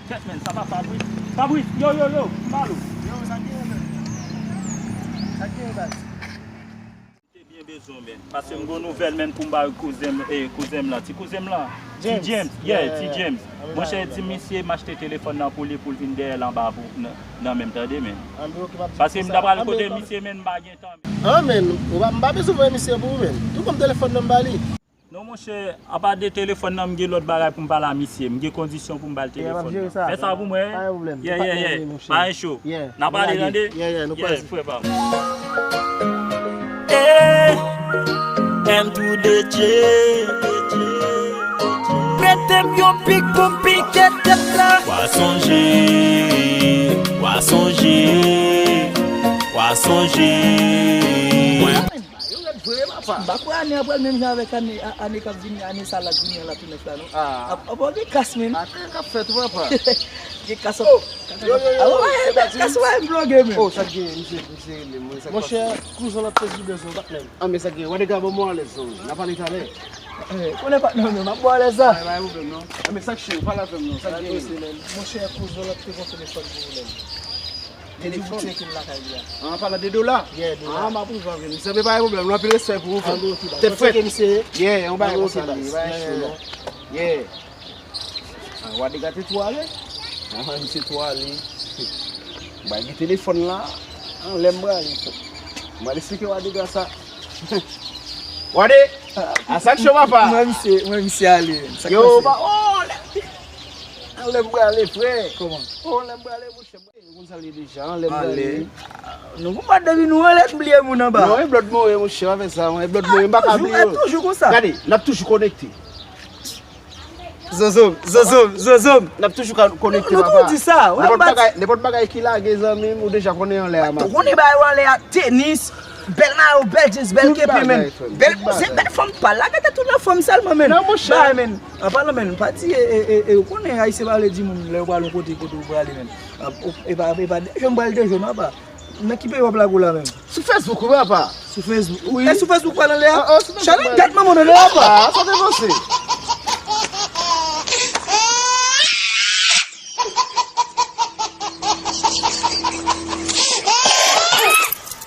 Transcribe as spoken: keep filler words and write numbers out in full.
Kèt, men, sa pa Fabrice. Fabrice, yo, yo, yo, m pale w. Yo, sa k genyen, men? Sa k genyen, baz? Te byen bezwen w, men. Paske m gon nouvèl, men, pou m ba kouzen m, eh, kouzen m lan. Ti kouzen m lan. Ti James. James, yeah, yeah, ti yeah. James. Monchè, di misye m achte telefòn nan pou li, pou l vin dèyè l anba pou, nan, nan men m, tande, men. Paske m t ap pral kote misye, men, m pa gen tan, men. Ah, men, ou pa, m pa bezwen voye misye pou ou, men. Tou ban m telefòn nan m ba li. Non, monchè, apa de telefòn nan, m gen lòt bagay pou m pale a misye. M gen kondisyon pou m ba l telefòn nan. Fè sa pou mwen. Pa gen pwoblèm. Yeah, yeah, yeah. Pa gen cho. N a pale, tande? Yeah, yeah, nou prèske. Frè pa m. Eh, M two D J. Mete m yon pik pou m pike tèt la. W a sonje, w a sonje, w a sonje. Yo rèd vre, papa. M pa kwè ane an pral menm jan avèk ane, a- ane k ap vini, ane sa la k vini an la tou nèf la, non. Ah. Ap, ap gen kas, men. Atè k ap fèt, wi, papa. Gen kas ap. Oh, yo, yo, yo, yo, se pa di. Kas w ap bloge, men. Oh, sa k gen, misye, misye rele m, wi, sa k pase. Monchè, kouzen w ap pèdi bezwen, patnè. Ah, men sa k gen, w a deja ban mwen alèz, non. N a pale talè. Eh, konnen patnè, men, m ap ba w alèz la. Ay, pa gen pwoblèm, non. Ah, men sa k cho, pale avè m, non. Sa k gen. Monchè, kouzen w ap te gon telefòn pou ou, men. Telefòn. Li di pou tcheke l lakay li a. An palan de dola? Yeah, dola. Ah, m ap rive avè l. Misye, pa gen pwoblèm. Anpil respè pou ou, frè. Tèt frèt. Misye. Yeah, yon bagay konsa li, bagay cho, non. Yeah. Ah, w a degate tou ale. Ah, misye tou ale. M bay gen telefòn la. Anlè m prale. M al eksplike w a dega sa. W a de. A sa k cho, papa. Mwen misye, mwen misye ale. Sa k pase? Yo, ba, oh, lè. Anlè m prale, frè. Kòman? Oh, anlè m prale, monchè. Ou konn sa l ye deja, anlè m prale. Nou konn bat depi nou anlè, m bliye moun anba. Non, e blòd moye, monchè, pa fè sa, mwen, e blòd moye, m pa ka bliye. Toujou, toujou konsa. Gade, n ap toujou konekte. Zozo, zozo, zozo. N ap toujou ka konekte, papa. Nou toujou di sa. Nenpòt bagay, nenpòt bagay ki lage, zanmi m, ou deja konnen anlè a, man. Ou konnen bagay ou anlè a, tenis, bèl mayo, bèl jeans, bèl kepi, men. Bèl, se bèl fanm pal la, gade tout nan fanm sèlman, men. Non, monchè. Bay, men. An palan, men, pati, e, e, e, e, ou konnen ayisyen pa vle di moun lè yo pral yon kote, kote ou prale, men. E pa, e pa de jòn, pral de jòn, apa. Nan ki peyi w ap lage w la, men? Sou Facebook, wi, apa. Sou Facebook? Wi. E sou Facebook pral anlè a? Ah, ah, sou Facebook. Chalon, dat manman w anlè a, apa. Ah, sa te panse.